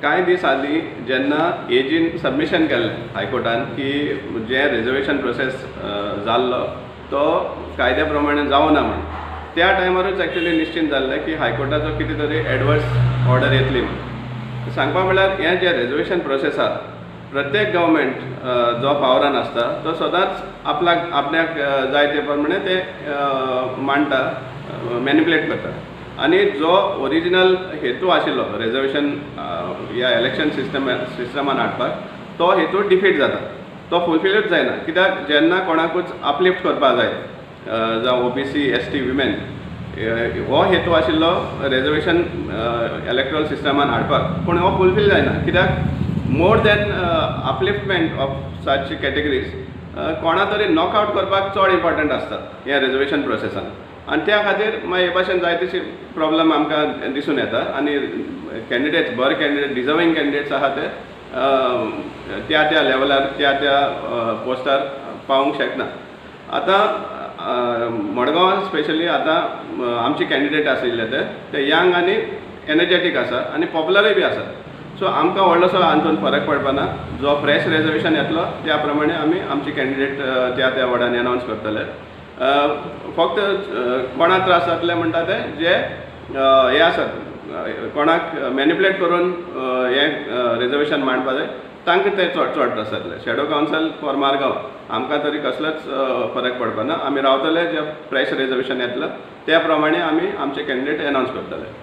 कांय दीस आदीं जेन्ना एजीन सबमिशन केल्लें हायकोर्टान की जें रिजर्वेशन प्रोसेस जाल्लो तो कायद्या प्रमाणे जावना म्हूण, त्या टायमारूच एक्चुली निश्चीत जाल्लें की हायकोर्टाचो कितें तरी एडवर्स ऑर्डर येतली म्हूण. सांगपा म्हणल्यार हें जें रिजर्वेशन प्रोसेस आसा, प्रत्येक गव्हर्मेंट जो पावरान आसता तो सदांच आपल्याक आपल्याक जाय ते प्रमाणे ते मांडटा, मॅनिपुलेट करता. आनी जो ओरिजिनल हेतू आशिल्लो रिजर्वेशन ह्या इलेक्शन सिस्टमान हाडपाक, तो हेतू डिफीट जाता, तो फुलफिलूच जायना. कित्याक जेन्ना कोणाकूच अपलिफ्ट करपाक जाय, जावं ओबीसी, एसटी, विमेन, हो हेतू आशिल्लो रिजर्वेशन इलेक्ट्रल सिस्टमान हाडपाक, पूण हो फुलफील जायना. कित्याक more than upliftment of such categories कोणा तरी नॉकआवट करपाक चड इम्पॉर्टंट आसता ह्या रिजर्वेशन प्रोसेसान. आनी त्या खातीर मागीर हे भाशेन जाय तशी प्रॉब्लम आमकां दिसून येता आनी कॅन्डिडेट्स, बरे कॅन्डिडेट, डिजर्वींग कॅन्डिडेट्स आहा ते त्या त्या लेवलार, त्या त्या पोस्टार पावूंक शकना. आतां मडगांवान स्पेशली आतां आमचे कॅन्डिडेट आशिल्ले ते यंग आनी एनर्जेटीक आसा आनी पॉप्युलरूय बी आसा. सो आमकां व्हडलोसो हातूंत फरक पडपाना. जो फ्रेश रेजर्वेशन येतलो त्या प्रमाणे आमी आमचे कॅन्डिडेट त्या त्या वॉर्डांनी अनावन्स करतले. फक्त कोणाक त्रास जातले म्हणटा ते जे हे आसात, कोणाक मॅनिपुलेट करून हें रिजर्वेशन मांडपा जाय तांकां ते चड चड त्रास जातले. शॅडो कावन्सल फॉर मारगांव आमकां तरी कसलोच फरक पडपाना. आमी रावतले, जे फ्रेश रिजर्वेशन येतलो त्या प्रमाणे आमी आमचे कॅन्डिडेट अनावन्स करतले.